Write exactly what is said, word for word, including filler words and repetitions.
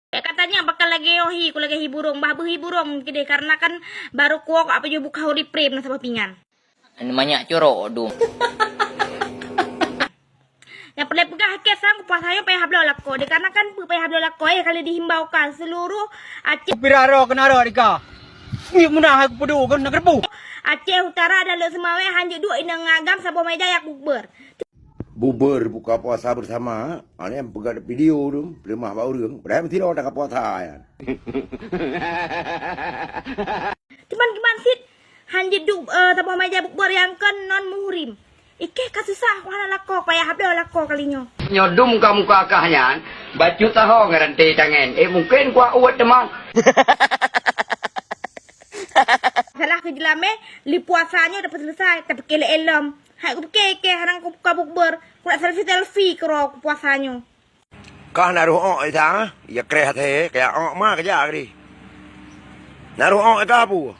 Katanya bakal lagèe nyoe hi, ku lagèe hi burông, bah beuh hi burông keudeh, karena kan baru kuok apa jeuet buka huri prem na saboh pingan. Manyak corok dum. Nyang peureulèe peugah, keu sang kupuasa nyoe payah bloe lakoe. Dikarenakan peue payah bloe lakoe, eh, ka lheueh dihimbaukan seluruh Aceh. Pira roh keunan roh dika. Miyueb meunah hai kupeudô kon na geureubu. Aceh Utara dan Lhokseumawe hanjeuet duek inong agam saboh meja yak bukber. Bukber buka puasa bersama, ha, nyan peugah video tu, peuleumah bak ureueng. Padahai meusidroe ka puasa nyan. Cuman geuman cit, hanjeuet duek, eh, saboh meja bukber nyang kon non muhrim. Ikeh ka susah, ku hana lakoe, payah bloe lakoe kali nyoe. Nyoe dum ka muka kah nyan, bacut saho ngon ranté tangen. Eh, mungken kuat uet teuma. Salah keu jeulamé, lé puasa nyoe dapet selesai, tapi keu lé elom. Hai kupike ikeh, hana kubuka bukber, ku nak selfie-selfie keudroe ku puasa nyoe. Kah na roh ôk Isa, ya kreh até, kaya ôk ma keujak keudeh. Na roh ôk ka pu?